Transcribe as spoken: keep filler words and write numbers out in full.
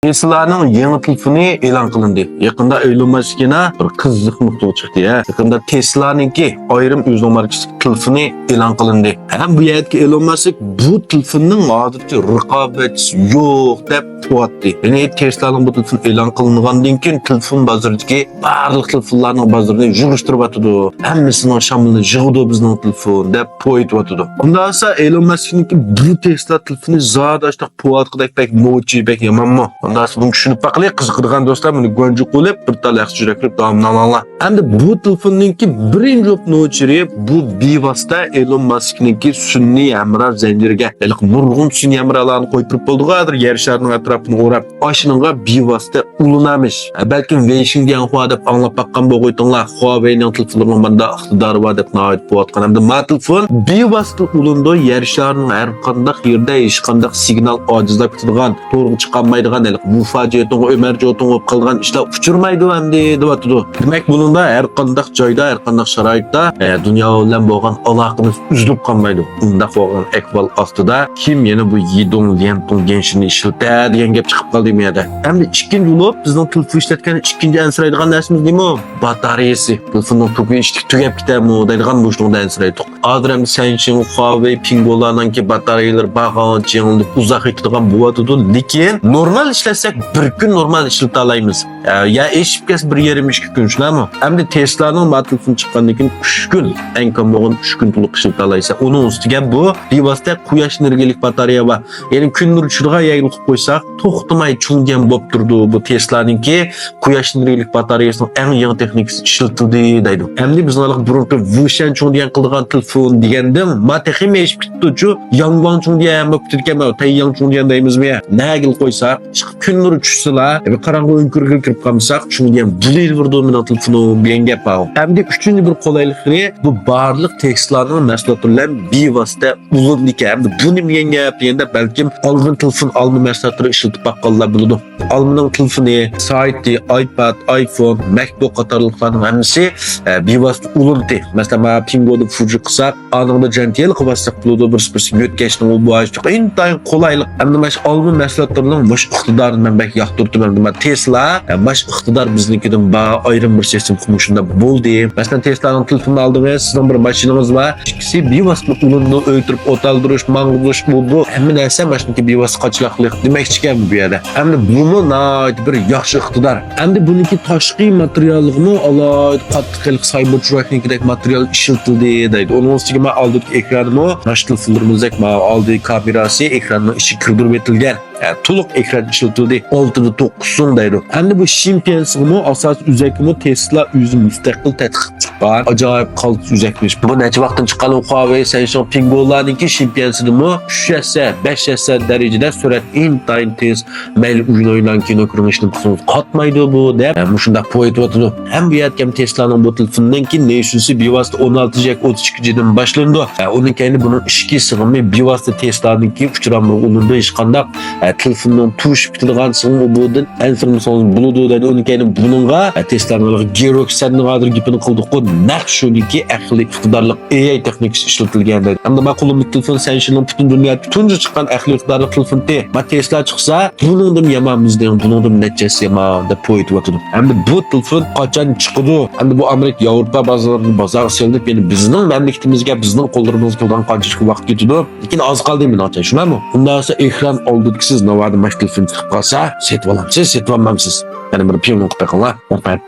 تېسلانىڭ يېڭى تېلېفونى ئېلان قىلىندى. يېقىندا ئېلون ماسك يەنە بىر قىزىق نۇقتىغا چىقتى، ھە. يېقىندا تېسلانىڭكى ئايرىم ئۆزىنىڭ ماركىسىدىكى تېلېفونى ئېلان قىلىندى. ھەم بۇ يەردىكى ئېلون ماسك بۇ تېلېفوننىڭ ھازىرچە رىقابەتچىسى يوق دەپ قوياتتى. يەنى تېسلانىڭ بۇ تېلېفونى ئېلان قىلىنغاندىن كېيىن تېلېفون بازىرىدىكى بارلىق تېلېفونلارنىڭ بازىرىنى يىغىشتۇرۇۋاتىدۇ. ھەممىسىنىڭ شامىلىنى يىغىدۇ بىزنىڭ تېلېفون دەپ قويۇۋاتىدۇ. ئۇنداق بولسا ئېلون ماسكنىڭكى بۇ تېسلا تېلېفونى زادى ئاشتاق پوۋاتقۇدەك بەك نوچى، بەك يامانمۇ؟ ئۇنداق بولسا بۇنى چۈشىنىپ باقىلى، قىزىقىدىغان دوستلار، بۇنى گۇەنجۇ قىلىپ بىر تال ياخشى يۈرەكلىك داۋامىنى ئاڭلاڭلار. ئەمدى بۇ تېلېفوننىڭكى بىرىنچى بولۇپ نوچىرى بۇ بىۋاسىتە ئېلون ماسكنىڭكى سۈنئىي ھەمراھ زەنجىرىگە، ھېلىقى نۇرغۇن سۈنئىي ھەمراھلارنى قويۇپ بېرىپ بولدىغۇ، ھازىر يەر شارىنىڭ ئەتراپىنى ئوراپ، ئاشۇنىڭغا بىۋاسىتە ئۇلىنامىش. بەلكىم ۋېيشىڭ دىيەنخۇا دەپ ئاڭلاپ باققان بولغۇيتۇڭلار، خۇاۋېينىڭ تېلېفونلىرىنىڭ مانداق ئىقتىدارى بار دەپ ناھايىتى قۇۋۋاتقان. ئەمدى ما تېلېفون بىۋاسىتە ئۇلىنىدۇ، يەر شارىنىڭ ھەر قانداق يېرىدە ھېچقانداق سىگنال ئاجىزلاپ كېتىدىغان، تورغا چىقالمايدىغان، ھېلىقى ۋۇفا جېتىڭغا، ئۆمەر جېتىڭغا بولۇپ قالغان ئىشلار ئۇچرىمايدۇ ئەمدى دەۋاتىدۇ. دېمەك، بۇنىڭدا ھەر قانداق جايدا، ھەر قانداق شارائىتتا، ئە، دۇنيا بىلەن بولغان ئالاقىمىز ئۈزۈلۈپ قالمايدۇ. ئۇنداق بولغان ئەھۋال ئاستىدا كىم يەنە بۇ يىدۇڭ ليەنتۇڭ گەنشىنى ئىشلىتە دېگەن گەپ چىقىپ قالدى مۇ يەردە. ئەمدى ئىككىنچى بولۇپ، بىزنىڭ تېلېفون ئىشلەتكەندە ئىككىنچى ئەنسىرەيدىغان نەرسىمىز نېمە؟ باتارېيىسى. تېلېفوننىڭ توكى ئىشتىكى تۈگەپ كېتەرمۇ دەيدىغان بوشلۇقىدا ئەنسىرەيدۇق. ھازىر ئەمدى سەنشىڭ، خۇاۋېي، پىڭگولانىڭكى باتارېيىلىرى بارغانچە يېڭىلىنىپ ئۇزاق كېتىدىغان بولۇۋاتىدۇ. لېكىن نورمال ئىشلەتسەك بىر كۈن نورمال ئىشلىتالايمىز. ئە، يا ئېشىپ كەتسە بىر يېرىم ئىككى كۈن، شۇنداقمۇ؟ ئەمدى تېسلانىڭ ما تېلېفون چىققاندىن كېيىن ئۈچ كۈن، ئەڭ كەم بولغان ئۈچ كۈن تولۇق ئىشلىتالايسەن. ئۇنىڭ ئۈستىگە بۇ بىۋاسىتە قۇياش ئېنېرگىيەلىك باتارېيە بار. يەنى كۈن نۇرى چۈشىدىغان يەرگە قويۇپ قويساق، توختىماي چوڭ دېگەن بولۇپ تۇرىدۇ. بۇ تېسلانىڭكى قۇياش ئېنېرگىيەلىك باتارېيەسىنىڭ ئەڭ يېڭى تېخنىكىسى ئىشلىتىلدى دەيدۇ. ئەمدى بىزنىڭ ھېلىقى بۇرۇنقى ۋۇشەن چوڭ دېگەن قىلىدىغان تېلېفون دېگەندىن ما تېخىمۇ ئېشىپ كېتىپتۇچۇ. ياڭگۇاڭ چوڭ دېگەن ھەممە كۈتىدىكەن، تەيياڭ چوڭ دېگەن دەيمىزمۇ يا؟ نەگىلا قويساق، ئىشقىلىپ كۈن نۇرى چۈشسىلا، بىر قاراڭغۇ ئۆڭكۈرگىلى كىرىپ قالمىساق، چوڭ دېگەن بۇلىۋېرىدۇ مېنىڭ تېلېفونۇم دېگەن گەپ بار. ئەمدى ئۈچىنچى بىر قولايلىقى، بۇ بارلىق تېسلانىڭ مەھسۇلاتلىرى بىلەن بىۋاسىتە ئۇلىنىدىكەن. ئەمدى بۇ نېمە دېگەن گەپ دېگەندە، بەلكىم ئالدىن تېلېفون، ئالما مەھسۇلاتلىرى ئىشلىتىپ باققانلار بىلىدۇ. ئالمىنىڭ تېلېفونى، سايتى، ئايپاد، ئايفون، مەكبۇك قاتارلىقلارنىڭ ھەممىسى، ئە، بىۋاسىتە ئۇلىنىدۇ. مەسىلەن، مانا پىڭگودا فۇجى قىلساق، ئانىڭدا جەنتىيەلىكى باسساق بولىدۇ، بىرسى بىرسىگە يۆتكەشنىڭ ئۇ بۇ ئاشۇ ئىنتايىن قولايلىق. ئەمدى مانا شۇ ئالما مەھسۇلاتلىرىنىڭ مۇشۇ ئىقتىدارىنى مەن بەك ياقتۇرىمەن. مانا تېسلا، ئە، مانا شۇ ئىقتىدار بىزنىڭكىدىن بار ئايرىم بىر سېسىم مۇشۇنداق بولدى. مەسىلەن، تېسلانىڭ تېلېفونىنى ئالدىڭىز، سىزنىڭ بىر ماشىنىڭىز بار، ئىككىسى بىۋاسىتە ئۇلىنىدۇ، ئۆلتۈرۈپ ئوت ئالدۇرۇش، ماڭغۇزۇش، ئۇ بۇ ھەممە نەرسە مانا شۇنىڭكى بىۋاسىتە قاچىلاقلىق دېمەكچىكەن بۇ يەردە. ئەمدى بۇمۇ ناھايىتى بىر ياخشى ئىقتىدار. ئەمدى بۇنىڭكى تاشقى ماتېرىيالىغىمۇ ئالاھىدە قاتتىق ھېلىقى سايبېرتراكنىڭكىدەك ماتېرىيال ئىشلىتىلدى دەيدۇ. ئۇنىڭ ئۈستىگە مانا ئالدىدىكى ئېكرانىمۇ مانا شۇ تېلېفونلىرىمىزدەك مانا ئالدى كامېراسى ئېكراننىڭ ئىچىگە كىردۈرۈۋېتىلگەن. ھە، تولۇق ئېكران ئىشلىتىلدى. ئالتىدا توققۇز سۇڭ دەيدۇ. ئەمدى بۇ شىمپيەنسىمۇ ئاساسىي ئۈزەكمۇ تېسلا ئۆزى مۇستەقىل تەتقىق قىلىپ چىققان ئاجايىپ قالتىس ئۈزەكمىش. بۇ نەچچە ۋاقىتتىن چىققان خۇاۋېي، سەنشىڭ، پىڭگولانىڭكى شىمپيەنسىدىمۇ ئۈچ ئەسسە، بەش ئەسسە دەرىجىدە سۈرئەت ئىنتايىن تېز. مەيلى ئويۇن ئويناڭ، كىنو كۆرۈڭ، ھېچنېمە قىلسىڭىز قاتمايدۇ بۇ دەپ، ھە، مۇشۇنداق پويىتىۋاتىدۇ. ھەم بۇ يەردىكى ھەم تېسلانىڭ بۇ تېلېفونىنىڭكى نېيسۈنسى بىۋاسىتە ئون ئالتە جەك ئوتتۇز ئىككى جىدىن باشلىنىدۇ. ھە، ئۇنىڭ كەينىدە بۇنىڭ ئىچكى سىغىمى بىۋاسىتە تېسلانىڭكى ئۇچۇر ئامبىرىغا ئۇلىنىدۇ. ھېچقانداق، ھە، تېلېفوننىڭ توشۇپ كېتىدىغان سىغىمى ئۇ بۇدىن ئەنسىرىمىسىڭىز بولىدۇ دەيدۇ. ئۇنىڭ كەينىدە بۇنىڭغا، ھە، تېسلانىڭ گېروكسەننىڭ ھازىر گېپىنى قىلدۇققۇ، نەق شۇنىڭكى ئەقلىي ئىقتىدارلىق ئېي ئاي تېخنىكىسى ئىشلىتىلگەن دەيدۇ. ئەمدى ما قولۇمدىكى تېلېفون سەنشىنىڭ پۈتۈن دۇنيادا تۇنجى چىققان ئەقلىي ئىقتىدارلىق تېلېفونى. ما تېسلا چىقسا، بۇنىڭدىن يامان بىزنىڭ، بۇنىڭدىن نەچچە ھەسسە يامان دەپ پويىتىۋاتىدۇ. ئەمدى بۇ تېلېفون قاچان چىقىدۇ؟ ئەمدى بۇ ئامېرىكا، ياۋروپا بازارلىرىدا بازارغا سېلىنىپ، يەنە بىزنىڭ مەملىكىتىمىزگە، بىزنىڭ قوللىرىمىزغا كېلىدىغان قانچىلىك ۋاقىت كېتىدۇ؟ لېكىن ئاز قالدى مېنىڭچە، شۇنداقمۇ؟ ئۇنداق بولسا ئېكران ئالدىدىكى سىز ناۋادا مانا شۇ تېلېفون چىقىپ قالسا، سېتىۋالامسىز، سېتىۋالمامسىز؟ يەنە بىر پىڭ قىلىپ بېقىڭلار. رەھمەت.